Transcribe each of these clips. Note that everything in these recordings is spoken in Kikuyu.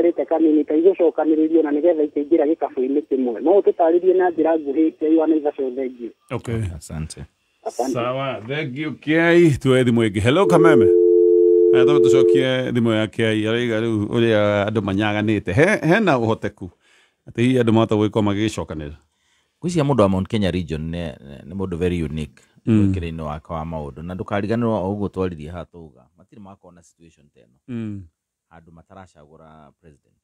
Itigarĩte kanini ta igũcokanĩrĩrio na nĩgetha ikaingĩra gĩkabũ-inĩ kĩmwe. No ũtũtarĩrie na njĩra nguhĩ, Kiai wa Naivasha, ũthengiũ. Okay. Asante. Asante. Sawa, thank you Kiai. Tuoe thimũ ĩngĩ. Hello, Kameme. Aya, tondũ tũcokie thimũ ya Kiai, araiga rĩu ũrĩa andũ manyaganĩte hena ũhoteku atĩ hihi andũ mahota gũgĩkorwo magĩgĩcokanĩrĩra? Ngwĩciria mũndũ wa Mount Kenya region nĩ mũndũ very unique mwĩkĩre-inĩ wake wa maũndũ, na ndũkariganĩrwo o ũguo twaririe haha tauga matirĩ makorwo na situation ta ĩno handũ mataracagũra president.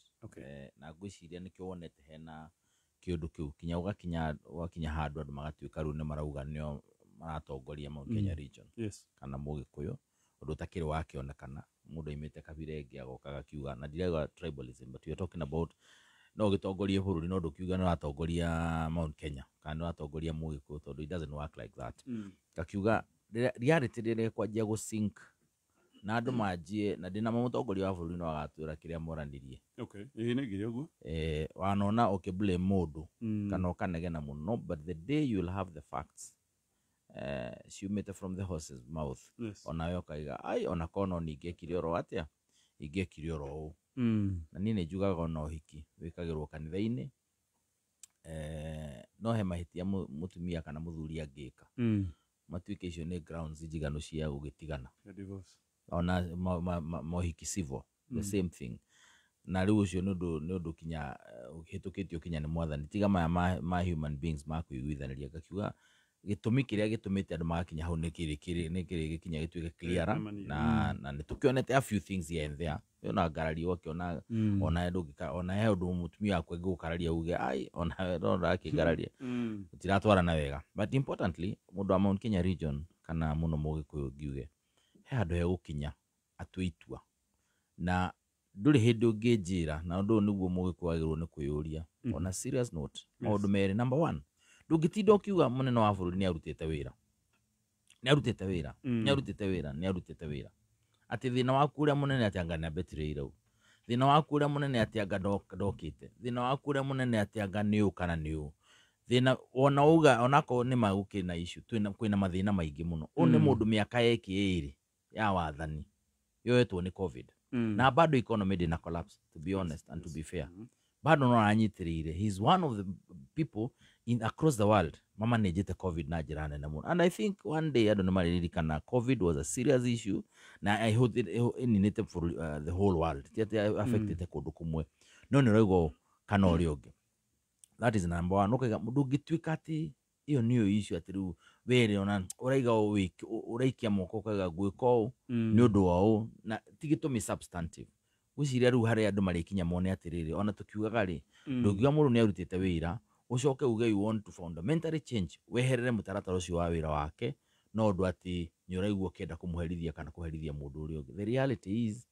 Na ngwĩciria nĩkĩo wonete hena kĩũndũ kĩu kinya ũgakinya handũ andũ magatuĩka rĩu nĩ marauga nĩo maratongoria Mount Kenya region kana Mũgĩkũyũ, ũndũ ũtakĩrĩ wakĩonekana mũndũ aimĩte kabira ĩngĩ agoka agakiuga. Na ndirauga tribalism, but we are talking about no ũgĩtongorie bũrũri no ndũkiuga nĩ ũratongoria Mount Kenya kana nĩ ũratongoria Mũgĩkũyũ, tondũ it doesn't work like that. Ngakiuga reality rĩrĩa ĩkwanjia gũ sink na andũ manjie, na ndĩna mũtongoria wa bũrũri no agatwĩra kĩrĩa moranirie. Okay, ĩĩ, nĩ nginya ũguo. Wanona ũkĩ blame mũndũ kana ũkanegena mũno, but the day you will have the facts ciumĩte from the horse's mouth, onawe ũkaiga ai, ona korwo no ningĩekire oro atĩa, ingĩekire oro ũũ. Na niĩ nĩ njugaga ona ũhiki wĩkagĩrwo kanitha-inĩ, no he mahĩtia mũtumia kana mũthuri angĩka matuĩke icio nĩ grounds njiganu cia gũgĩtigana. Ya divorce. Ona mohiki civil, the same thing. Na rĩu ũcio nĩ ũndũ kinya ũhĩtũkĩtio kinya nĩ mwathani, tiga maya ma human beings ma kũiguithanĩria. Ngakiuga gĩtũmi kĩrĩa gĩtũmĩte andũ magakinya hau nĩ kĩrĩ gĩkinya gĩtuĩke clearer. Kĩmani. Na nĩ tũkĩonete a few things here and there, ona ngarari ũgakĩona ona ndũngĩka ona he ũndũ mũtumia waku angĩgũkararia uge ai, ona no ndakĩngararia, tũtiratwarana wega. But importantly, mũndũ wa Mount Kenya region kana mũno Mũgĩkũyũ, ngiuge he handũ hegũkinya atue itua, na ndũrĩ hĩndĩ ũngĩnjĩra, na ũndũ ũyũ nĩguo Mũgĩkũyũ agĩrĩirwo nĩ kwĩyũria on a serious note, maũndũ merĩ. Number one, ndũngĩtinda ũkiuga mũnene wa bũrũri nĩ arutĩte wĩra, nĩ arutĩte wĩra, nĩ arutĩte wĩra, nĩ arutĩte wĩra, atĩ thĩna waku ũrĩa mũnene atĩ anga nĩ ambetire ũũ, thĩna waku ũrĩa mũnene atĩ anga ndokĩte, thĩna waku ũrĩa mũnene atĩ anga nĩ ũũ kana nĩ ũũ thĩna. Ona uga onakorwo nĩ ma gũkĩrĩ na issue, kwĩna mathĩna maingĩ mũno. Ũyũ nĩ mũndũ mĩaka yeke ĩrĩ ya wathani yoetwo nĩ COVID, na bado economy ndĩna collapse, to be honest and to be fair. Bado no aranyitĩrĩire. He is one of the people in across the world mamanĩnjĩte COVID na njĩra nene mũno, and I think one day andũ nĩ marĩririkana COVID was a serious issue na ĩninĩte bũrũri, the whole world, ti atĩ affectĩte kũndũ kũmwe, no nĩ ũraigua ũũ kana ũrĩa ũngĩ. That is number one. Ũkaiga ndũngĩtuĩka atĩ ĩyo nĩyo issue, atĩ rĩu were ona ũraiga ũraikia moko ũkaiga ngwĩka ũũ nĩ ũndũ wa ũũ, na ti gĩtũmi substantive. Ngwĩciria rĩu harĩa andũ marĩkinya mone atĩrĩrĩ, ona tũkiugaga rĩ, ndũngiuga mũndũ nĩ arutĩte wĩra ũcoke uge you want to fundamentally change, weherere mũtaratara ũcio wa wĩra wake, no ũndũ atĩ nĩ ũraigua ũkĩenda kũmũherithia kana kũherithia mũndũ ũrĩa ũngĩ. The reality is,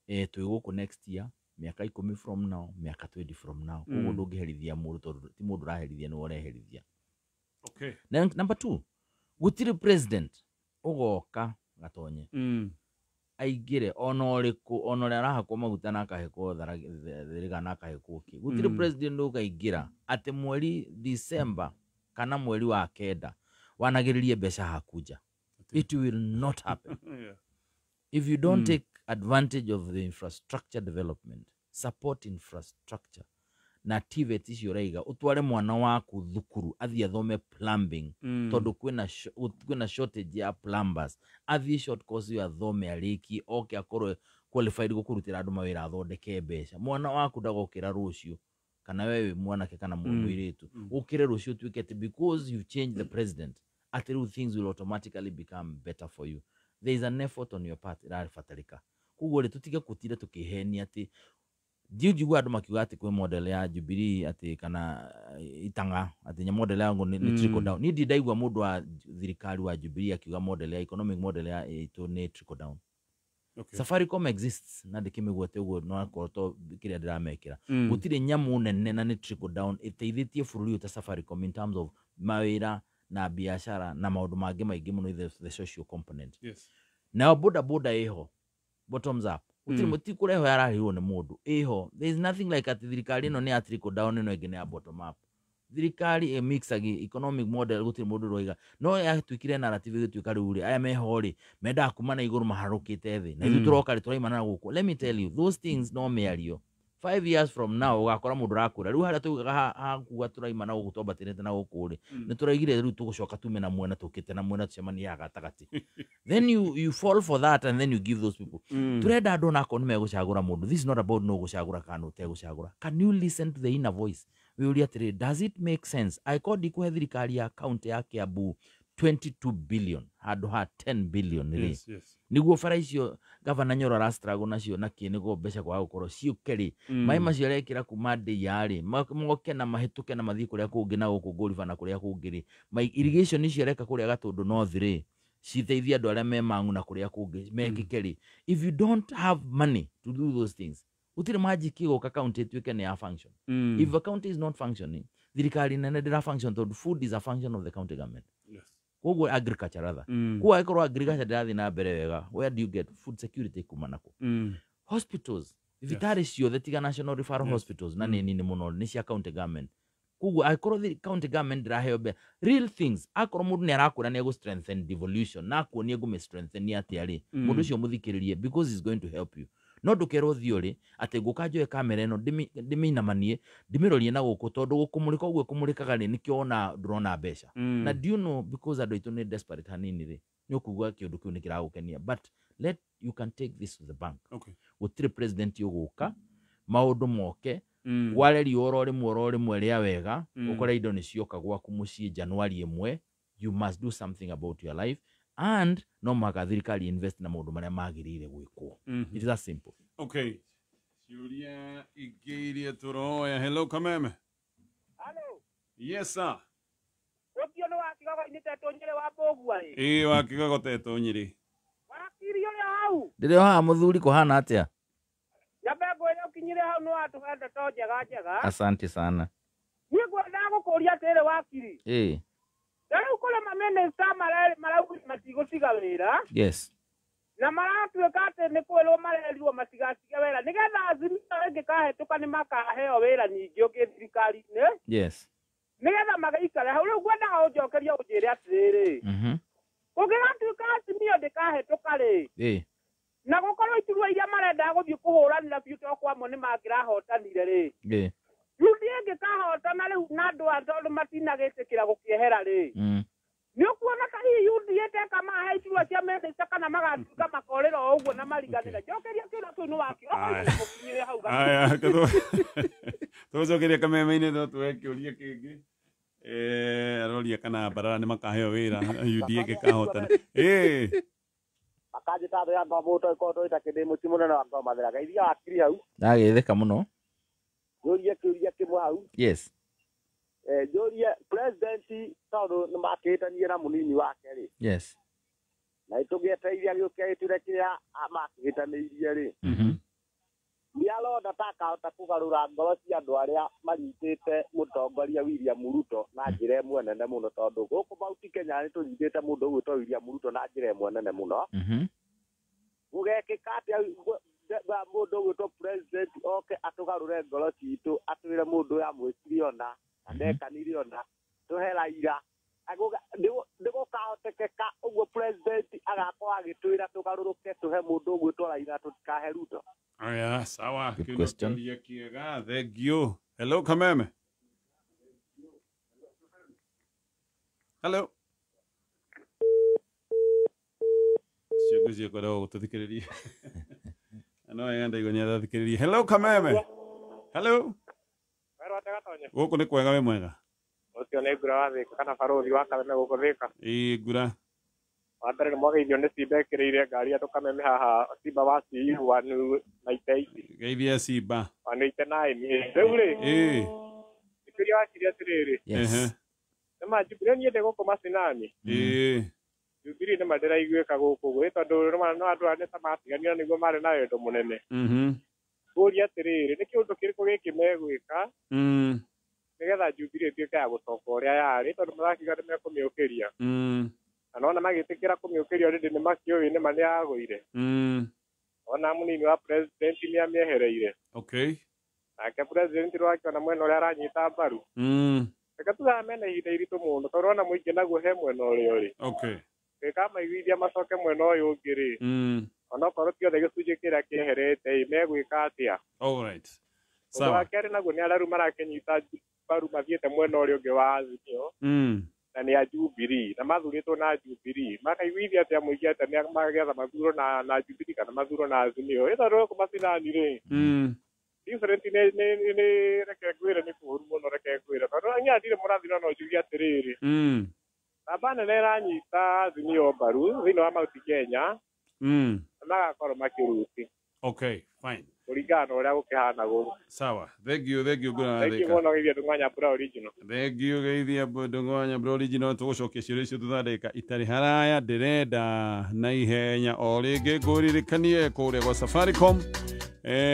twĩ gũkũ next year, mĩaka 10 from now, mĩaka 20 from now. Koguo ndũngĩherithia mũndũ, tondũ ti mũndũ ũraherithia, nĩwe ũreherithia. Then, number two, gũtirĩ president ũgoka gatonye aingĩre ona ũrĩkũ, ona ũrĩa arahakwo maguta na akahĩkwo thĩrĩga na akahĩkwo kĩ, gũtirĩ president ũkaingĩra atĩ mweri December kana mweri wa kenda wanagĩrĩrie mbeca haku nja. It will not happen if you don't take advantage of the infrastructure development, support infrastructure na TVET icio ũraiga ũtware mwana waku thukuru athiĩ athome plumbing, tondũ kwĩna shortage ya plumbers, athiĩ short course ĩyo athome, arĩkie, oke akorwo qualified gũkũrutĩra andũ mawĩra, athondeke mbeca. Mwana waku ndagokĩra rũciũ, kana we wĩ mwanake kana mũirĩtu, ũkĩre rũciũ ũtuĩke atĩ because you change the president atĩ rĩu things will automatically become better for you. There is an effort on your part ĩrabatarĩka. Koguo rĩ, tũtige gũtinda tũkĩhenia atĩ ndiũ njigua andũ makiuga atĩ kwĩ model ya Jubilee atĩ kana itanga atĩ nya model yangu nĩ trickle down. Niĩ ndirĩ ndaigua mũndũ wa thirikari wa Jubilee akiuga model ya economic model ya itũ nĩ trickle down. Safaricom exists, na ndĩkĩmĩgwete ũguo no akorwo to kĩrĩa ndĩramekĩra. Gũtirĩ nyamũ nene na nĩ trickle down ĩteithĩtie bũrũri ũyũ ta Safaricom in terms of mawĩra na biacara na maũndũ mangĩ maingĩ mũno, the social component. Nayo boda boda ĩho bottoms up, gũtirĩ mũti kũrehwo yararĩhirwo nĩ mũndũ, ĩho. There is nothing like atĩ thirikari ĩno nĩ ya trickle down, ĩno ĩngĩ nĩ ya bottom up. Thirikari ĩmixagi economic model, gũtirĩ mũndũ ũroiga, no yatuĩkire narrative ĩgĩtuĩka rĩu rĩ, aya meho rĩ, mendaga kuma na igũrũ maharũkĩte thĩ, na ithuĩ tũroka rĩ, tũraimana na gũkũ. Let me tell you, those things no mĩario. 5 years from now ũgakora mũndũ ũrakũra rĩu harĩa tugaga hakuga tũraima na gũkũ twambatĩrĩte na gũkũ rĩ, nĩ tũraigire rĩu tũgũcoka tume na mwena tũkĩte na mwena tũcemanie haha gatagatĩ. Then you fall for that and then you give those people. Turenda andũ onakorwo nĩ megũcagũra mũndũ, this is not about no gũcagũra kana ũtegũcagũra. Can you listen to the inner voice? Wĩũrie atĩrĩrĩ, does it make sense angĩkorwo ndikũhe thirikari ya county ya Kiambu 22 billion handũ ha 10 billion rĩ? Niguo bara icio gavana Nyoro ara struggle nacio na kĩ nĩguo mbeca kwaga gũkorwo ciũke rĩ, maĩ macio arekĩra kuma ndĩia rĩ, moke na mahĩtũke na mathiĩ kũrĩa kũngĩ na gũkũ Ngũriba na kũrĩa kũngĩ rĩ, irrigation icio areka kũrĩa Gatũndũ North rĩ, citeithie andũ arĩa me Mang'u na kũrĩa kũngĩ mekĩke rĩ. If you don't have money to do those things, gũtirĩ magic ĩgũka county ĩtuĩke nĩ ya function. If a county is not functioning, thirikari nene ndĩra function, tondũ food is a function of the county government. Koguo agriculture rather, koguo angĩkorwo agriculture ndĩrathiĩ na mbere wega, where do you get food security kuma nako? Hospitals, thibitarĩ ciothe tiga national referral hospitals na nĩ nini mũno nĩ cia county government. Koguo angĩkorwo county government ndĩraheo mbeca, real things, akorwo mũndũ nĩ arakwĩra nĩ egũ strengthen devolution na akuonie ngũmĩ strengthen atĩa rĩ, mũndũ ũcio mũthikĩrĩrie because he's going to help you. No ndũkerwo thiũrĩ atĩ ngũka njoe kamera ĩno ndĩmĩinamanie ndĩmĩrorie na gũkũ, tondũ gũkũmũrĩka ũguo kũmũrĩkaga rĩ, nĩkĩo wona ndũrona mbeca. Na do you know, because andũ aitũ nĩ desperate hanini rĩ, nĩ ũkũigua kĩũndũ kĩu nĩ kĩragũkenia, but let you can take this to the bank. Gũtirĩ president ũgũka maũndũ moke kware riũa oro rĩmwe oro rĩmwe rĩa wega, ũkore indo nĩ cioka gwaku mũciĩ January 1. You must do something about your life, and no mũhaka thirikari invest na maũndũ marĩa magĩrĩire gwĩkwo. It is that simple. Okay, ciũria ingĩ iria tũroya. Hello, Kameme. Hello. Yes sir. Ũcio nĩ wakigago-inĩ tetwo Nyĩrĩ wa Mbũgua ĩ? Ĩĩ, wakigago tetwo Nyĩrĩ. Wakiri ũrĩa hau. Ndĩrĩ o haha mũthuri, kũhana atĩa? Nyambe ngwĩre ũkinyire hau nĩ watũhe ndeto njega njega. Asante sana. Niĩ ngwendaga gũkũria atĩrĩ, wakiri. Na rĩu kũrĩ mamĩnĩsta marauga matigũtiga wĩra. Na maratuĩka atĩ nĩ kwĩrwo marerirwo matigatige wĩra nĩgetha Azimio ĩngĩkahĩtũka nĩ makaheo wĩra ningĩ ũngĩ thirikari-inĩ. Nĩgetha magĩikare hau. Rĩu ngwendaga ũnjokerie ũnjĩre atĩrĩrĩ. Kũngĩgatuĩka Azimio ndĩkahĩtũka rĩ, na gũkorwo iturwa iria marendaga gũthiĩ kũhũranĩra biũ to kwamwe nĩ mangĩrahotanire rĩ, UDA ĩngĩkahotana rĩu na andũ aya tondũ matinagĩtĩkĩra gũkĩehera rĩ, nĩ ũkuona ta hihi UDA teka mahe iturwa cia mĩnĩsta kana magatuĩka makorĩra o ũguo na mariganĩra? Njokeria kĩũria kĩu nĩ wakĩo. Aya. Okorwo mũkinyĩre hau. Aya, tũgũcokeria Kameme-inĩ no tuoe kĩũria kĩngĩ. Aroria kana Mbarara nĩ makaheo wĩra UDA ĩngĩkahotana. Akanjĩta thũ ya ngombo ũtoĩ tũĩta kĩndĩ mũci mũnene wa ngoma theraga iria wakiri hau. Ndagĩthĩka mũno. Njũrie kĩũria kĩmwe hau. Yes. Njũrie president, tondũ nĩ makĩhĩtanie na mũnini wake rĩ, na tũgĩetereire gĩũke gĩture kĩrĩa makĩhĩtanĩirie rĩ, nĩ arona ta akahota kũgarũra ngoro cia andũ arĩa manyitĩte mũtongoria William Ruto na njĩra ĩmwe nene mũno, tondũ gũkũ Mount Kenya nĩ tũnyitĩte mũndũ ũgwĩtwo William Ruto na njĩra ĩmwe nene mũno. Gũgekĩka atĩa mũndũ ũgwĩtwo president oke atũgarũre ngoro citũ, atwĩre mũndũ ũyũ amwĩkire ona na ndekanire ona tũhe Raila? Nĩ gũkahotekeka ũguo president agakorwo agĩtwĩra tũgarũrũke tũhe mũndũ ũgwĩtwo Raila, tũtikahe Ruto? Aya, sawa. Good Kĩu no question. kĩũria kĩega, thank you. Hello, Kameme. Hello. Cio ngwĩciria kwenda gũtũthikĩrĩria no wega, ndaigua nĩ arathikĩrĩria. Hello, Kameme. Hello. Werwo atĩa Gatonya? Gũkũ nĩ kwega, wĩ mwega? Ũcio nĩ Ngura wa Thĩka kana barũthi wa Kameme gũkũ Thĩka. Ĩĩ, Ngura. Wa mbere nĩ mwageithio nĩ Simba ĩkĩrĩire ngari ya Kameme haha, Simba wa CU 198. Geithia Simba. 189. Rĩu rĩ, kĩũria wakiri atĩrĩrĩ, nĩ ma Jubilee niĩ ndĩ gũkũ macinani. Jubilee nĩ ma ndĩraiguĩka gũkũ ũguo ĩ, tondũ nĩ ma no andũ aya nĩ ta matiganire nĩguo marĩ na wendo mũnene. Ngũria atĩrĩrĩ, nĩ kĩũndũ kĩrĩkũ gĩkĩ megwĩka nĩgetha Jubilee ĩtuĩke ya gũcoka ũrĩa yarĩ, tondũ marakiuga nĩ mekũmĩũkĩria, na nona magĩtĩkĩra kũmĩũkĩria already nĩ makĩũĩ nĩ ma nĩ yagũire. Ona mũnini wa president nĩ amĩehereire. Nake president rwakĩona mwena ũrĩa aranyita mbaru, reke tugaga mena ihinda iritũ mũno, tondũ ona mũingĩ naguo he mwena ũrĩa ũrĩ. Gĩkamaiguithia macoke mwena ũyũ ũngĩ rĩ, onokorwo ti othe gĩcunjĩ kĩrĩa kĩeherete ĩ, megwĩka atĩa? All right. Ũndũ wa kerĩ naguo nĩ arĩa rĩu marakĩnyita mbaru mathiĩte mwena ũrĩa ũngĩ wa Azimio na nĩ a Jubilee na mathurĩtwo na Jubilee makaiguithia atĩa mũingĩ atĩa nĩ magetha mathurwo na Jubilee kana mathurwo na Azimio. Ĩ tondũ gũkũ macinani rĩ different nĩ reke ngwĩre nĩ kũũru mũno, reke ngwĩre tondũ niĩ ndirĩ mũrathi no njuge atĩrĩrĩ, namba nene ĩranyita Azimio mbaru thĩinĩ wa Mount Kenya na magakorwo makĩruti. Okay, fine. Kũringana na ũrĩa gũkĩhana gũkũ. Sawa. Thank you, thank you. Ngũra. Thank you mũno, geithia Ndung'u Nyambura original. Thank you, geithia Ndung'u Nyambura original. Tũgũcokia ciũria icio thutha ndagĩka itarĩ haraya. Ndĩrenda na ihenya o rĩngĩ ngũririkanie kũrĩa gwa Safaricom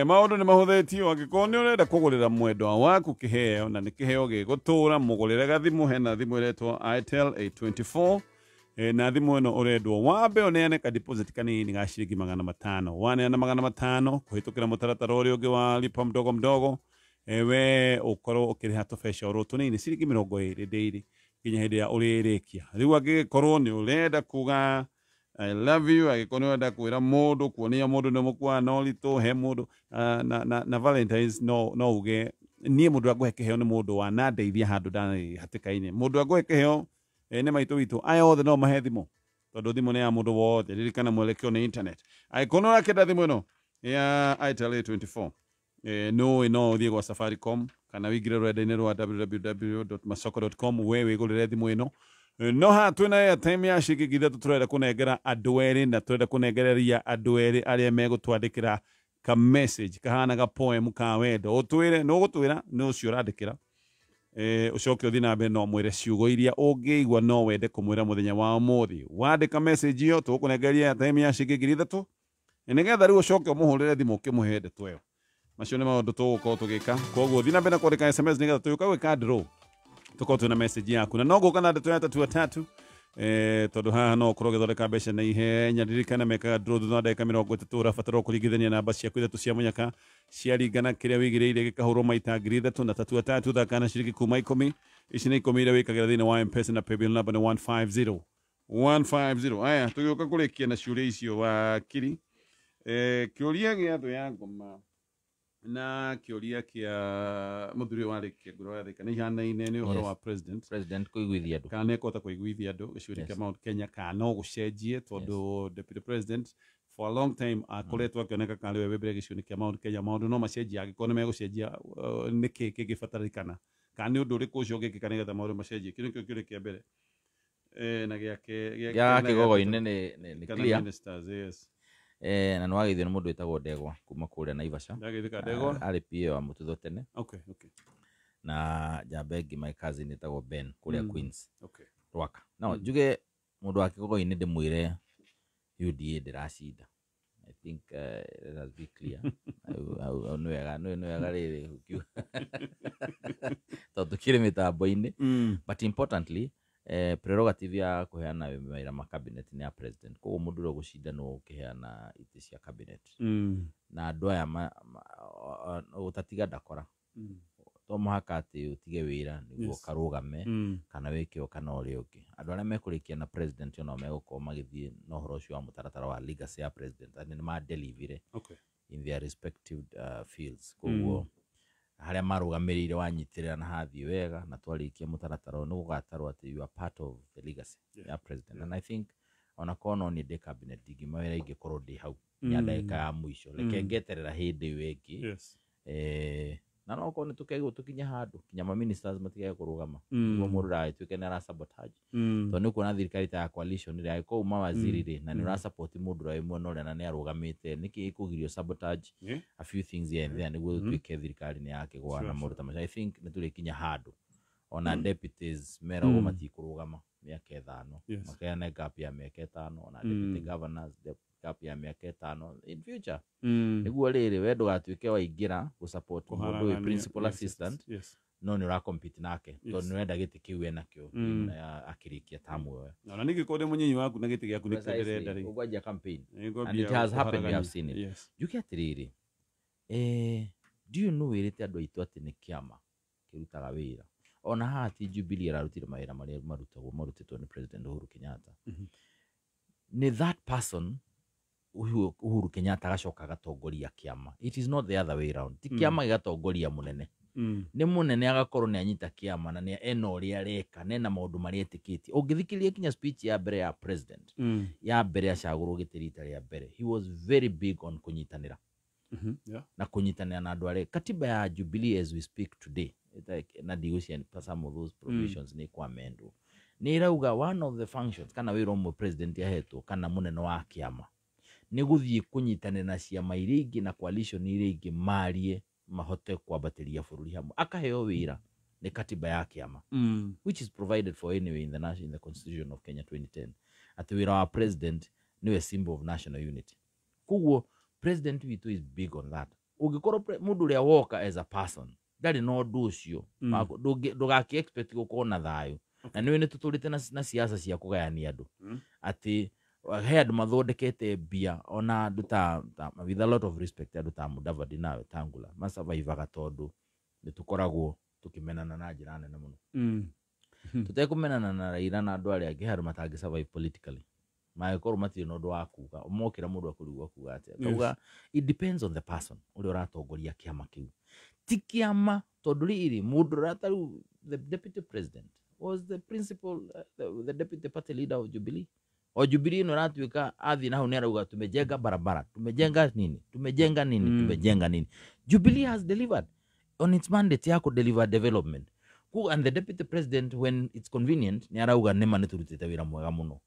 maũndũ nĩ mahũthĩtio. Angĩkorwo nĩ ũrenda kũgũrĩra mwendwa waku kĩheo na nĩ kĩheo gĩgũtũra, mũgũrĩre gathimũ. Hena thimũ ĩretwo Itel 824, na thimũ ĩno ũrendwo wambe ũneane ka deposit kanini ga ciringi 500. Waneana 500 kũhĩtũkĩra mũtaratara ũrĩa ũngĩ wa lipa mdogo mdogo, we ũkorwo ũkĩrĩha tũbeca oro tũnini ciringi 20 daily nginya hĩndĩ ĩrĩa ũrĩrĩkia. Rĩu angĩgĩkorwo nĩ ũrenda kuga I love you, angĩkorwo nĩ ũrenda kwĩra mũndũ, kuonia mũndũ nĩ mũkuaga na ũritũ, he mũndũ na Valentines, no uge niĩ mũndũ ũrĩa ngũhe kĩheo nĩ mũndũ wanandeithia handũ ndarĩ hatĩka-inĩ. Mũndũ ũrĩa ngũhe kĩheo nĩ maitũ witũ. Aya othe no mahe thimũ tondũ thimũ nĩ ya mũndũ wothe. Ririkana mwelekeo nĩ internet. Angĩkorwo nĩ ũrakĩenda thimũ ĩno ya Itel A24, no ũthiĩ gwa Safaricom kana wĩingĩre rũrenda-inĩ rwa www.masoko.com we wĩgũrĩre thimũ ĩno. No haha twĩna airtime ya ciringi 3,000 tũrenda kũnengera andũ erĩ, na tũrenda kũnengereria andũ erĩ arĩa megũtwandĩkĩra ka message kahana ga poem ka wendo. Ũtwĩre nĩ ũgũtwĩra nĩ ũcio ũrandĩkĩra, ũcoke ũthiĩ na mbere no mwĩre ciugo iria ũngĩigua no wende kũmwĩra mũthenya wa ũmũthĩ. Wandĩka message ĩyo tũgũkũnengeria airtime ya ciringi 3,000 nĩgetha rĩu ũcoke ũmũhũrĩre thimũ ũkĩmũhe ndeto ĩyo. Macio nĩ maũndũ tũgũkorwo tũgĩka. Koguo thiĩ na mbere na kwandĩka SMS nĩgetha tũgĩũka gwĩka draw tũkorwo twĩna message yaku, na no ngũka na ndeto ya tatu atatu, tondũ haha no ũkorwo ũgĩthondeka mbeca na ihenya. Ririkana mekaga draw thutha wa ndagĩka 30. Ũrabatara kũringithania namba ciaku ithatũ cia mũnyaka ciaringana kĩrĩa wĩigĩrĩire gĩkahũrwo maita 3,000 na tatu atatu. Thaka na ciringi kuma 10. Ici nĩ 10 iria wĩkagĩra thĩinĩ wa M-Pesa na paybill number nĩ 150 150. Aya, tũgĩũka kũrĩkia na ciũria icio wakiri. Kĩũria gĩa thũ ya ngoma na kĩũria kĩa mũthuri wa Kĩngũrũ wa Thika nĩ ihanaine, nĩ ũhoro wa president kũiguithia andũ, kana nĩ ekũhota kũiguithia andũ gĩcigo-inĩ kĩa Mount Kenya, kana no gũcenjie tondũ deputy president for a long time akoretwo akĩoneka karĩ we wĩ mbere gĩcigo-inĩ kĩa Mount Kenya. Maũndũ no macenjie angĩkorwo nĩ megũcenjia, nĩkĩ kĩngĩbatarĩkana kana nĩ ũndũ ũrĩkũ ũcio ũngĩkĩka nĩgetha maũndũ macenjie? Kĩu nĩkĩo kĩũria kĩa mbere. Na gĩake gĩa kĩgogo-inĩ nĩ clear ministers, yes. Na nĩ wageithio nĩ mũndũ wĩtagwo Ndegwa kuma kũrĩa Naivasha. Ndageithĩka Ndegwa. Arĩ PA wa Mũtutho tene. Okay, okay. Na njamba ĩngĩ my cousin ĩtagwo Ben kũrĩa Queens. Okay. Rwaka. No njuge mũndũ wa kĩgogo-inĩ ndĩmwĩre UDA ndĩracinda. I think let us be clear. Nĩ wega rĩrĩ tondũ tũkĩrĩ mĩtambo-inĩ. But importantly, prerogative ya kũheana mawĩra ma cabinet nĩ ya president. Koguo mũndũ ũrĩa ũgũcinda nĩwe ũkĩheana itĩ cia cabinet. Na andũ aya ũtatiga ndakora. To mũhaka atĩ ũtige wĩra nĩguo ũkarũgame kana wĩke ũũ kana ũrĩa ũngĩ. Andũ arĩa mekũrĩkia na president onao megũkorwo magĩthiĩ na ũhoro ũcio wa mũtaratara wa legacy ya president, atĩ nĩ madelivire in their respective fields. Koguo harĩa marũgamĩrĩire wanyitĩrĩra na hathiĩ wega na twarĩkia mũtaratara ũyũ, nĩ gũgatarwo atĩ you are part of the legacy ya president. And I think ona korwo no niĩ ndĩ cabinet ndingiuma wĩra ingĩkorwo ndĩ hau nginya ndagĩka ya mũico, reke ngeterera hĩndĩ ĩyo ĩngĩ. Na no korwo nĩ tũkeigwo tũkinye handũ kinya ma ministers matigage kũrũgama nĩguo mũndũ ndagagĩtuĩke nĩ ara sabotage, tondũ nĩ ũkuona thirikari ta ya coalition rĩ, angĩkorwo uma waziri rĩ na nĩ ũrasupport mũndũ ũrĩa wĩ mwena ũrĩa na nĩ arũgamĩte, nĩkĩ gĩkũgirio sabotage a few things here and there nĩguo tũtuĩke thirikari nĩ yakĩgũa na maũndũ ta macio. I think nĩ tũrĩkinya handũ ona deputies meragwo matikũrũgama mĩaka 5, makeane gap ya mĩaka 5, ona deputy governors gap ya mĩaka 5 in future, nĩguo rĩrĩ we ndũgatuĩke waingĩra gũsupport mũndũ wĩ principal assistant, no nĩ ũracompete nake tondũ nĩ ũrenda gĩtĩ kĩu enakĩo akĩrĩkia tamu ĩyo. Na ningĩ korwo ndĩ mũnyinyi waku na gĩtĩ gĩaku nĩkĩo ndĩrenda rĩ, ũkwanjia campaign and it has happened, we have seen it. Njuge atĩrĩrĩ, do you know wĩrĩte andũ aitũ atĩ nĩ kĩama kĩrutaga wĩra? Ona haha ti Jubilee ararutire mawĩra marĩa marutagwo marutĩtwo nĩ President Uhuru Kenyatta. Nĩ that person Uhuru Kenyatta agacoka agatongoria kĩama. It is not the other way round. Ti kĩama gĩgatongoria mũnene. Nĩ mũnene agakorwo nĩ anyita kĩama na nĩ ena ũrĩa areka na ena maũndũ marĩa etĩkĩtie. Ũngĩthikĩrĩria kinya speech ya mbere ya president, ya mbere acagũrwo gĩtĩ rita rĩa mbere, he was very big on kũnyitanĩra. Na kũnyitanĩra na andũ arĩa katiba ya Jubilee as we speak today, na ndigũcia some of those provisions nĩ kwamendwo, nĩ ĩrauga one of the functions kana wĩra ũmwe president ahetwo kana mũnene wa kĩama nĩ gũthiĩ kũnyitanĩra na ciama iria ingĩ na coalition iria ingĩ marie mahote kwambatĩria bũrũri hamwe. Akaheo wĩra nĩ katiba ya kĩama, which is provided for anyway in the constitution of Kenya 2010, atĩ wĩra wa president nĩwe symbol of national unity. Koguo president witũ is big on that. Ũngĩkorwo mũndũ ũrĩa woka as a person ndarĩ na ũndũ ũcio, ndũgakĩ expect gũkorwo na thayũ. Na nĩũĩ nĩ tũtũrĩte na siasa cia kũgayania andũ, atĩ he andũ mathondekete mbia ona andũ ta with a lot of respect andũ ta Mudavadi na Wetangula masurvivaga tondũ nĩ tũkoragwo tũkĩmenana na njĩra nene mũno. Tũtekũmenana na Raila na andũ arĩa angĩ, he andũ matangĩ survive politically, mangĩkorwo matirĩ na ũndũ wa kuga, mokĩra mũndũ akũrigwo kuga atĩa. Kauga it depends on the person ũrĩa ũratongoria kĩama kĩu, ti kĩama tondũ rĩrĩ mũndũ ũrĩa ta rĩu the deputy president was the principal, the deputy party leader of Jubilee. O Jubilee ĩno ĩratuĩka athiĩ na hau nĩ arauga tumejenga barabara, tumejenga nini, tumejenga nini, tumejenga nini. Jubilee has delivered on its mandate ya kudeliver development. And the deputy president when it's convenient nĩ arauga nĩma nĩ tũrutĩte wĩra mwega mũno.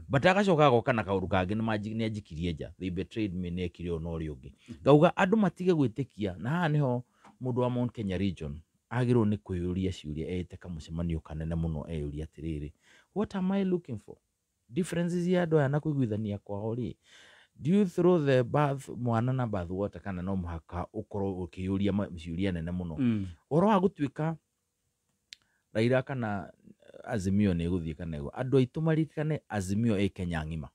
But agacoka agoka na kaũndũ kangĩ nĩ anjikirie nja, they betrayed me, nĩ ekire ũũ na ũrĩa ũngĩ. Ngauga andũ matige gwĩtĩkia, na haha nĩho mũndũ wa Mount Kenya region agĩrĩirwo nĩ kwĩyũria ciũria, ete kamũcemanio kanene mũno, eyũria atĩrĩrĩ, what am I looking for? Differences ya andũ aya na kũiguithania kwao rĩ, do you throw the bath mwana na bath water kana no mũhaka ũkorwo ũkĩyũria ciũria nene mũno? Ũhoro wa gũtuĩka Raila kana Azimio nĩ ĩgũthiĩ kana ĩgũ, andũ aitũ maririkane Azimio ĩ Kenya ng'ima.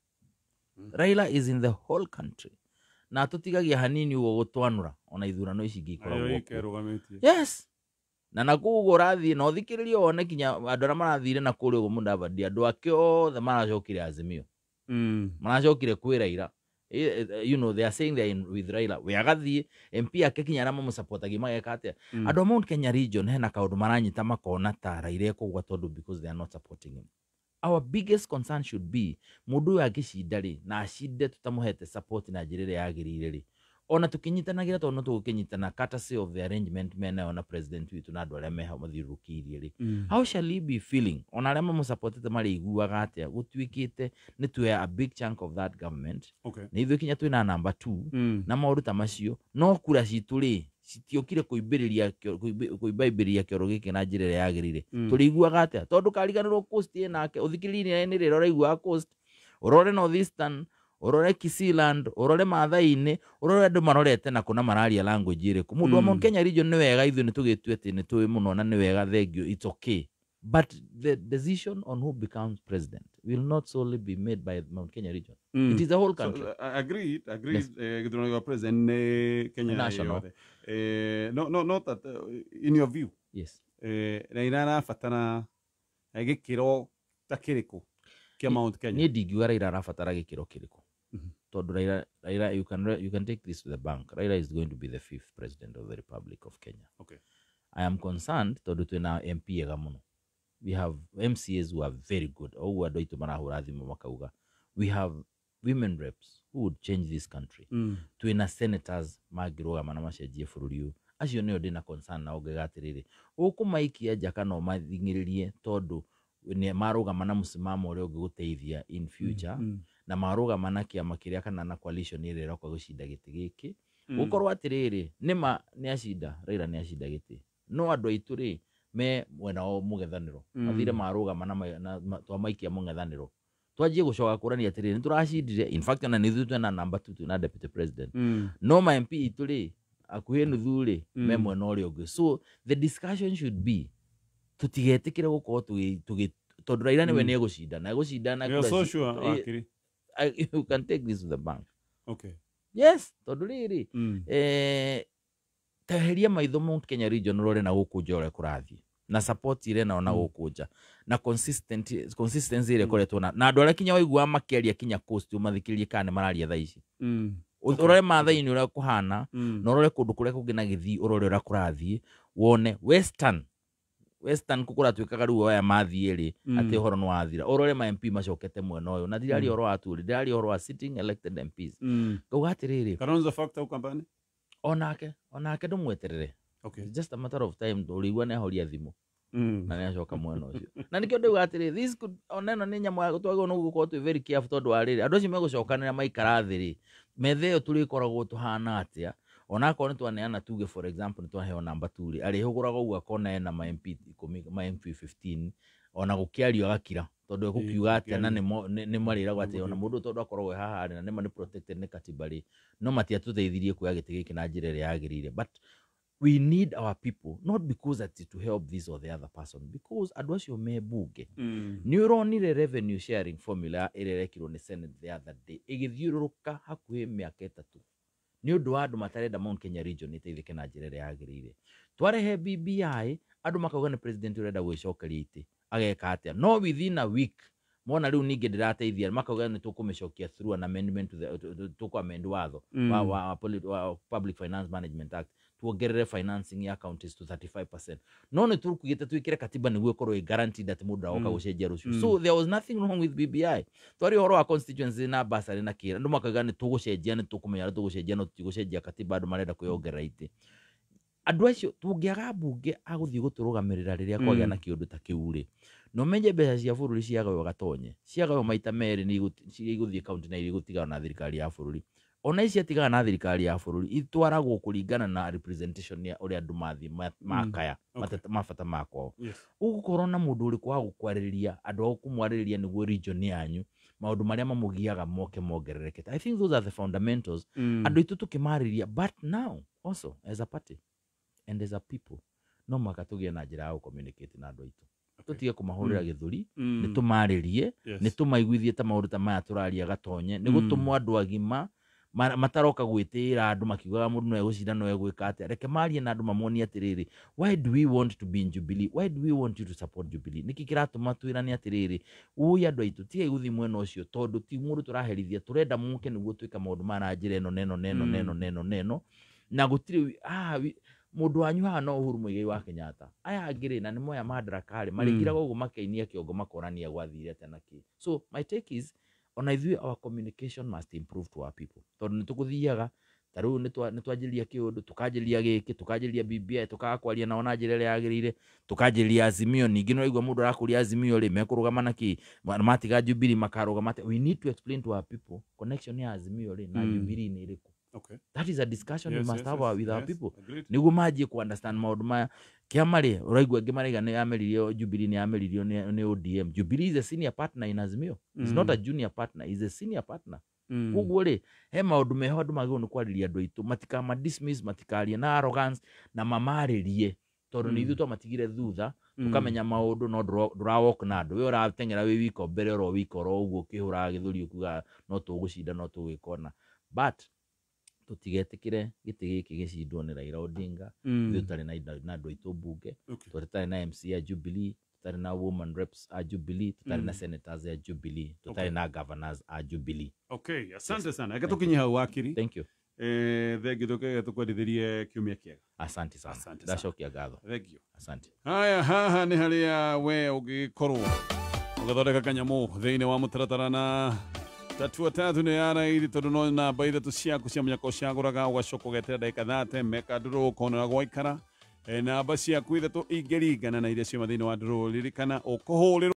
Raila is in the whole country. Na tũtigagia hanini ũguo gũtwanũra ona ithurano ici ingĩ ikoragwo kuo. Yes. Na nakũu ũguo ũrathiĩ na ũthikĩrĩrie wone kinya andũ arĩa marathire na kũrĩa ũguo Mudavadi, andũ ake othe maracokire Azimio. Maracokire kwĩ Raila. You know, they are saying they are in with Raila. We agathiĩ MP ake kinya arĩa mamũsupportagia mageka atĩa. Andũ a Mount Kenya region hena kaũndũ maranyita makona ta Raila ekũgwa tondũ because they are not supporting him. Our biggest concern should be mũndũ ũyũ angĩcinda rĩ, na acinde tũtamũhete support na njĩra ĩrĩa yagĩrĩire rĩ, ona tũkĩnyitanagĩra tondũ no tũgũkĩnyitana courtesy of the arrangement menayo na president witũ na andũ arĩa me hau mathiũrũrũkĩirie rĩ, how shall he be feeling? Ona arĩa mamũsupportete marĩiguaga atĩa gũtuĩkĩte nĩ tuoya a big chunk of that government. Nĩ ithuĩ kinya twĩna number 2 na maũndũ ta macio, no kura citũ rĩ citiokire kũimbĩrĩria kũimbaimbĩrĩria kĩoro gĩkĩ na njĩra ĩrĩa yagĩrĩire. Tũrĩiguaga atĩa tondũ kariganĩrwo Coast ĩnake, ũthikĩrĩrie nĩ rĩrĩa ũraiguaga Coast, ũrore North Eastern, ũrore Kisii-land, ũrore Maathai-inĩ, ũrore andũ marorete na kũna mararia language ĩrĩkũ. Mũndũ wa Mount Kenya region nĩ wega ithuĩ nĩ tũgĩtue atĩ nĩ tũĩ mũno na nĩ wega, thank you, it's okay. But the decision on who becomes president will not solely be made by Mount Kenya region. It is the whole country. So, agreed. Yes. Githurano gĩa president nĩ Kenya national. No, no, not that, in your view. Yes. Raila arabatara gĩkĩro ta kĩrĩkũ kĩa Mount Kenya? Niĩ ndingiuga Raila arabatara gĩkĩro kĩrĩkũ. Tondũ Raila, you can take this to the bank. Raila is going to be the 5th president of the Republic of Kenya. Okay. I am concerned tondũ twĩna MP ega mũno. We have MCAs who are very good. Oguo andũ aitũ marahũra thimũ makauga. We have women reps who would change this country. Twĩna senators mangĩrũgama na macenjie bũrũri ũyũ. Acio nĩo ndĩna concern nao ngauga atĩrĩrĩ, ũkũmaikia nja kana ũmathing'ĩrĩrie tondũ nĩ marũgama na mũsimamo ũrĩa ũngĩgũteithia in future, na marũgama na kĩama kĩrĩa kana na coalition ĩrĩa ĩroka gũcinda gĩtĩ gĩkĩ. Gũkorwo atĩrĩrĩ, nĩma nĩ acinda, Raila nĩ acinda gĩtĩ, no andũ aitũ rĩ me mwena wa mũng'ethanĩro, mathire marũgama na twamaikia mũng'ethanĩro, twanjie gũcoka kũrania atĩrĩrĩ, nĩ tũracindire. In fact ona nĩ ithuĩ twĩna number 2, twĩna deputy president, no ma MP itũ rĩ akuhĩ nuthu rĩ me mwena ũrĩa ũngĩ. So the discussion should be tũtigetĩkĩre gũkorwo tũgĩ tondũ Raila nĩwe nĩ egũcinda na egũcinda na kura. So sure, wakiri. You can take this to the bank. Okay. Yes, tondũ rĩrĩ teheria maitho Mount Kenya region ũrore na gũkũ nja ũrĩa kũrathiĩ. Na support ire na ona gũkũ nja na consistency ĩrĩa ĩkoretwo na andũ arĩa kinya waiguaga makĩaria kinya coast ũmathikĩrĩrie kana nĩ mararia thaa ici. Ũrore Maathai-inĩ ũrĩa kũhana, na ũrore kũndũ kũrĩa kũngĩ na Gĩthii, ũrore ũrĩa kũrathiĩ, wone Western kũratuĩkaga rĩu aya mathiĩ rĩ, atĩ ũhoro nĩ wathira. Ũrore ma MP macokete mwena ũyũ, na ndiraria ũhoro wa aturi, ndiraria ũhoro wa sitting elected MPs. Ngauga atĩrĩrĩ, Kalonzo factor ukambani onake ndũmweterere. Okay. It's just a matter of time ũrĩigua nĩ ahoria thimũ. Na nĩ acoka mwena ũcio. Na nĩkĩo ndauga atĩrĩ, this could ona ĩno nĩ nyamũ ya twagĩrĩirwo nĩ gũkorwo twĩ very careful tondũ wa rĩrĩ, andũ acio megũcokanĩra maikara thĩ rĩ, metha ĩyo tũrĩkoragwo tũhana atĩa? Onakorwo nĩ twaneana tuge for example nĩ twaheo namba 2 rĩ, arĩhũgũraga ũguo akona ena ma MP 10, ma MP 15, ona gũkĩario agakira tondũ egũkiuga atĩa, na nĩ marĩragwo atĩ ona mũndũ tondũ akoragwo e haha rĩ, na nĩma nĩ protected nĩ katiba rĩ, no matiatũteithirie kuoya gĩtĩ gĩkĩ na njĩra ĩrĩa yagĩrĩire. But we need our people, not because that to help this or the other person, because andũ acio me bunge. Nĩ ũronire revenue sharing formula ĩrĩa ĩrekirwo nĩ Senate the other day ĩgĩthiũrũrũka hakuhĩ mĩaka 3 nĩ ũndũ wa andũ matarenda Mount Kenya region ĩteithĩke na njĩra ĩrĩa yagĩrĩire. Twarehe BBI, andũ makauga nĩ president ũrenda gwĩcokeria itĩ, ageka atĩa? No within a week mona rĩu ningĩ ndĩrateithia, makauga nĩ tũkũmĩcokia through an amendment to the tũkũ amend watho wa Public Finance Management Act, tuongerere financing ya counties to 35%. No nĩ tũkugĩte twĩkĩre katiba nĩguo ĩkorwo ĩ guaranteed atĩ mũndũ agoka gũcenjia rũciũ. So there was nothing wrong with BBI. Twari ũhoro wa constituency na bursary na kĩra, andũ makauga nĩ tũgũcenjia, nĩ tũkũmenya ũrĩa tũgũcenjia, no tũtigũcenjia katiba, andũ marenda kwĩyongerera itĩ. Andũ acio tũngĩaga mbunge agũthiĩ gũtũrũgamĩrĩra rĩrĩa kwagĩa na kĩũndũ ta kĩu rĩ, no menye mbeca cia bũrũri ciagaywo gatonye, ciagaywo maita merĩ nĩ igũthiĩ county na iria igũtigana na thirikari ya bũrũri. Ona ici ciatigana na thirikari ya bũrũri itwaragwo kũringana na representation ya ũrĩa andũ mathiĩ makaya mabata makwao. Ũgũkorwo na mũndũ ũrĩkũ wa gũkwarĩrĩria andũ a gũkũmwarĩrĩria nĩguo region yanyu maũndũ marĩa mamũgiaga moke mongererekete. I think those are the fundamentals. Andũ aitũ tũkĩmarĩria, but now also as a party and as a people no mũhaka tũgĩe na njĩra ya gũ-communicate na andũ aitũ. Tũtige kũmahũrĩra gĩthũri, nĩ tũmarĩrie, nĩ tũmaiguithie ta maũndũ ta maya tũraria gatonye, nĩ gũtũmwo andũ agima mataroka gwĩtĩĩra andũ makiugaga mũndũ no egũcinda no egwĩka atĩa. Reke marie na andũ mamonie atĩrĩrĩ, why do we want to be in Jubilee? Why do we want you to support Jubilee? Nĩkĩ kĩratũma twĩrane atĩrĩrĩ, ũi andũ aitũ tigai gũthiĩ mwena ũcio tondũ ti mũndũ tũraherithia, tũrenda mũke nĩguo twĩka maũndũ maya na njĩra ĩno neno neno neno neno neno, na gũtirĩ mũndũ wanyu haha no Uhuru Muigai wa Kenyatta, aya angĩ rĩ na nĩ moya madaraka rĩ marĩkiraga ũguo makeinia kĩongo makonania gwathire atĩa na kĩ. So my take is ona ithuĩ our communication must improve to our people, tondũ nĩ tũgũthiaga ta rĩu nĩ twanjĩrĩria kĩũndũ, tũkanjĩrĩria gĩkĩ, tũkanjĩrĩria BBI, tũkaga kwaria nao na njĩra ĩrĩa yagĩrĩire, tũkanjĩrĩria Azimio. Ningĩ nĩ ũraigua mũndũ arakũria Azimio rĩ mekũrũgama na kĩ, matiga Jubilee makarũgama atĩa. We need to explain to our people connection ya Azimio rĩ na Jubilee nĩ ĩrĩkũ. Okay. That is a discussion we must have with our people. Nĩguo manjie ku understand maũndũ maya. Kĩama rĩ, ũraigua angĩ maraiga nĩ yameririo Jubilee, nĩ yameririo nĩ ODM. Jubilee is a senior partner in Azimio. It's not a junior partner, it's a senior partner. Koguo rĩ, he maũndũ meho andũ magĩrĩirwo nĩ kwarĩria andũ aitũ, matikama dismiss, matikarie na arrogance na mamarĩrie, tondũ nĩ ithuĩ twamatigire thutha, tũkamenya maũndũ no ndũrawalk na andũ. We ũrateng'era wĩ wika mbere oro wika oro ũguo ũkĩhũraga gĩthũri ũkiugaga no tũgũcinda no tũgwĩka ũna. But tũtigetĩkĩre gĩtĩ gĩkĩ gĩcindwo nĩ Raila Odinga, ithuĩ tũtarĩ na andũ aitũ mbunge, tũtarĩ na MC a Jubilee, tũtarĩ na woman reps a Jubilee, tũtarĩ na senators a Jubilee, tũtarĩ na governors a Jubilee. Okay, asante sana. Reke tũkinye hau wakiri. Thank you. Thengiũ tũkege tũkwendithĩrie kiumia kĩega. Asante sana. Ndacokia ngatho. Thank you. Asante. Haya, haha nĩ harĩa we ũngĩkorwo ũgĩthondeka kanyamũ thĩinĩ wa mũtaratara na tatua tatu nĩ ya raithi tondũ no namba ithatũ ciaku cia mũnyaka ũcagũraga ũgacoka ũgetera ndagĩka 30 meka ndũrũ ũkona ũrĩa gwaikara. Namba ciaku ithatũ ingĩringana na iria ciuma thĩinĩ wa ndũrũ, ririkana ũkũhũrĩrwo.